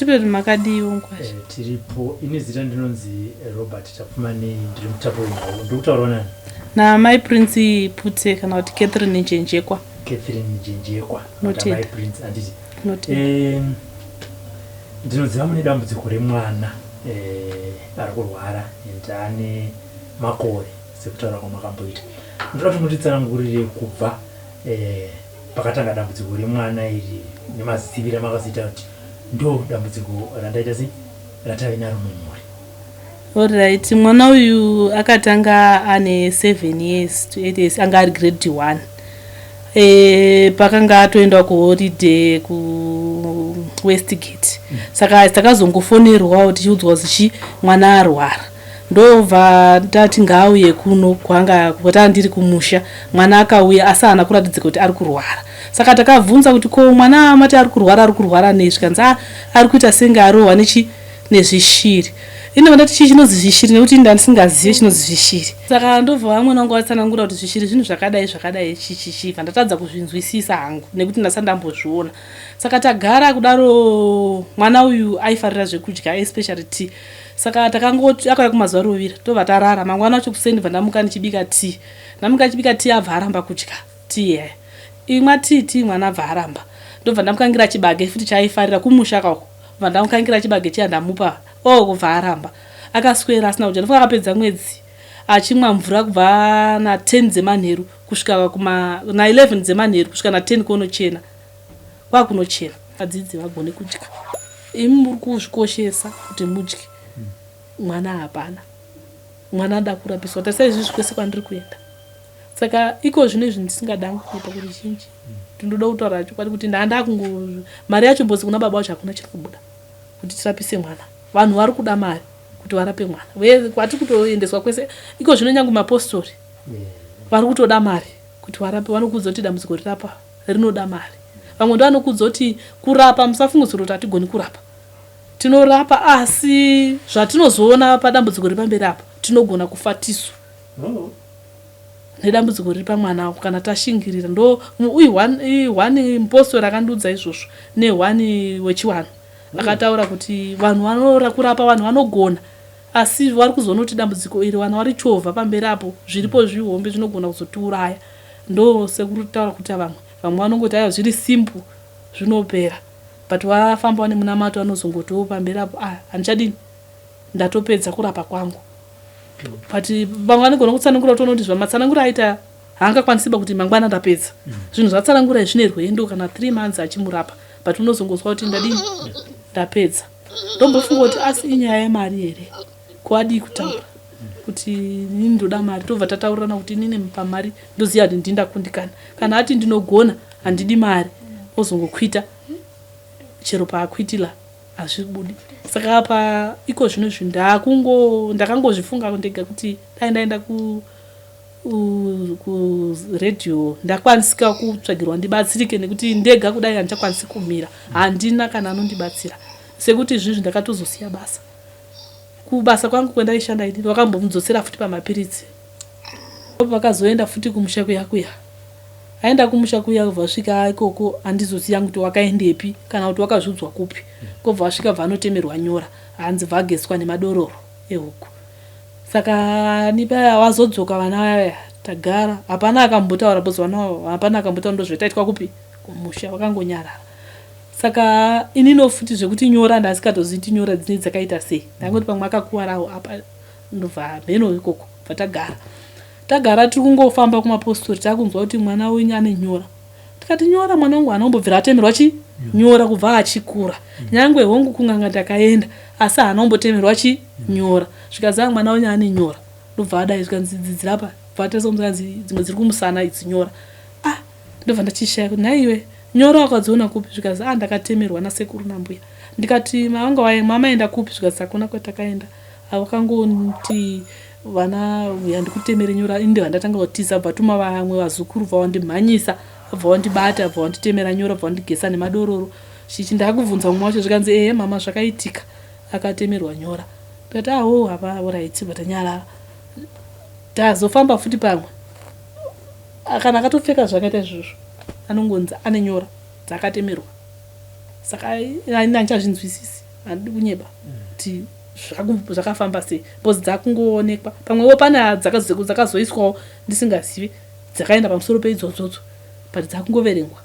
Tiripo makadiwo Nkwasha. Eh, tiripo. Ini zita ndinonzi Robert Tapfumanei, ndiri mutapi wenhau. Ndiri kutaurawo nani? Namai Prince Pute kana kuti Catherine Njenjekwa. Catherine Njenjekwa. Notenda. Mai Prince anditi. Notenda. Eh, ndinoziva mune dambudziko remwana eh, ari kurwara and ane makore sekutaura kwamakamboita. Ndoda kuti mutitsanangurire kubva eh, pakatanga dambudziko remwana iri nemaziviro amakazoita kuti ndo dambudziko randaita sei ratave naro mumhuri. Alright, mwana uyu akatanga ane 7 years to 8 years, anga ari grade 1. E, pakanga atoenda kuholiday kuWestgate. Saka takazongofonerwawo tichiudzwa kuti chi mwana arwara. Ndobva tati ngaauye kuno kwanga kwatanga ndiri kumusha. Mwana akauya asi haana kuratidzika kuti ari kurwara. Saka takabvunza kuti ko mwana mati ari kurwara ari kurwara nei zvikanzi ah, ari kuita senge arohwa nechi nezvishiri. Ini ndati chii chinonzi zvishiri nekuti ini ndandisingazive chinonzi zvishiri. Saka ndobva vamwene vangu vatsanangura kuti zvishiri zvinhu zvakadai zvakadai chichichi bva ndatadza kuzvinzwisisa hangu nekuti ndasati ndambozviona. Saka tagara kudaro mwana uyu aifarira zvekudya especially tea. Saka takangoti akauya kumazuva rovira tobva tarara mangwana acho kuseni bva ndamuka ndichibika tea. Ndamuka ndichibika tea abva aramba kudya tea iyaya. Imwa tea tea mwana abva aramba. Ndobva ndamukangira chibage futi chaaifarira kumusha ka uko. Bva ndamukangira chibage chiya ndamupa oh kubva aramba. Akaswera asina kudya ndofunga akapedza mwedzi achimwa mvura kubva na 10 dzemanheru kusvika kuma na 11 dzemanheru kusvika na 10 konochena. Kwakunochena. Vadzidzi vagone kudya. Imi muri kuzvikoshesa kuti mudye. Mwana hapana. Mwana anoda kurapiswa. Tarisai izvizvi kwese kwandiri kuenda. Saka iko zvino izvi ndisingadangu kunyepa kuti chinji. Ndinoda kutaura chokwadi kuti ndandakungo mari yacho mbozi kuna baba vacho hakuna chiri kubuda kuti tirapise mwana. Vanhu vari kuda mari kuti varape mwana. Kwatiri kutoendeswa kwese iko zvino nyange mapostori vari kutoda mari kuti varape vanokuudza kuti dambudziko rirapa rinoda mari. Vamwe ndovanokuudza kuti kurapa musafungidzira kuti hatigoni kurapa. Tinorapa asi zvatinozoona padambudziko riri pamberi apa tinogona kufa tisu. Nedambudziko riri pamwana wako kana tashingirira ndo one mupostori akandiudza izvozvo neone wechivanhu akataura kuti vanhu vanora kurapa vanhu vanogona asi vari kuzoona kuti dambudziko iri vana varichovha pamberi apo zviripo zvihombe zvinogona kuzotiuraya ndo sekutaura kuti vamwe vamwe vanongoti aiwa zviri simple zvinopera but vafamba nemunamato vanozongotiwo pamberi apo ah handichadini ndatopedza kurapa kwangu but vamwe vanogona kutsanangura kutoona kuti zvamatsanangura aita haangakwanisiba kuti mangwana ndapedza zvinhu zvatsanangura zvine rwendo kana 3 months achimurapa but unozongonzwa kuti ndadini ndapedza ndombofunga kuti asi inyaya yemari here kuadii kutaura kuti inini ndoda mari tobva tataurirana kuti inini pamari ndoziva kuti ndindakundikana kana ati ndinogona handidi mari ozongokwita chero paakwitila hazvibudi saka apa iko zvino izvi ndakungo ndakangozvifunga ndega kuti dai ndaenda ku kuredhiyo ndakwanisika kutsvagirwa ndibatsirike nekuti ndega kudai handichakwanisi kumira handina kana anondibatsira sekuti izvizvi ndakatozosiya basa kubasa kwangu kwendaishanda ini vakambomudzosera futi pamapiritsi vakazoenda futi kumusha kuya kuya aenda kumusha kuya kubva svika ikoko handizoziva kuti wakaendepi kana kuti wakazviudzwa kupi kobva vasvika bva anotemerwa nyora hanzi bvageswa nemadororo ehuku saka nipaya wazodzoka vana vaya tagara hapana akambotaura because vana hapana akambotaura ndozvetaitwa kupi kumusha vakangonyarara saka inino futi zvekuti nyora ndasikatozivi kuti nyora dzine dzakaita sei ndangoti pamwe akakuwarawo apa ndobva mheno ikoko bva tagara Tagara tiri kungofamba kumapostori takunzwa kuti mwana wenyu ane nyora. Tikati nyora mwana wangu haana kumbobvira atemerwa chi nyora kubva achikura. Nyangwe hongu kun'anga ndakaenda asi haana kumbotemerwa chi nyora. Zvikanzi ah mwana wenyu ane nyora. Ndobva adai zvikanzi idzi dziri apa. Bva atarisa zvikanzi dzimwe dziri kumusana idzi nyora. Ah ndobva ndachishaya kuti nhai iwe nyora wakadziona kupi zvikanzi ah ndakatemerwa nasekuru nambuya. Ndikati manga mamaenda kupi zvikanzi hakuna kwatakaenda. Vakangoti vana uya ndikutemere nyora ini ndibva ndatanga kutiza bva tuma vamwe vazukuru bva wandimhanyisa bva wandibata bva wanditemera nyora bva wandigesa nemadororo chichi ndakubvunza mumwe wacho zvikanzi ehe mama zvakaitika akatemerwa nyora ndikati aho ah, apa orit bva tanyarara tazofamba futi pamwe kana akatopfeka zvakaita izvozvo anongonzi ane nyora dzakatemerwa saka ini handichazvinzwisisi. Handidi kunyeba kuti zvakafamba sei, because dzakungoonekwa. Pamwewo pane dzakazoiswawo ndisingazivi, dzakaenda pamusoro peidzodzodzo, but dzakungoverengwa.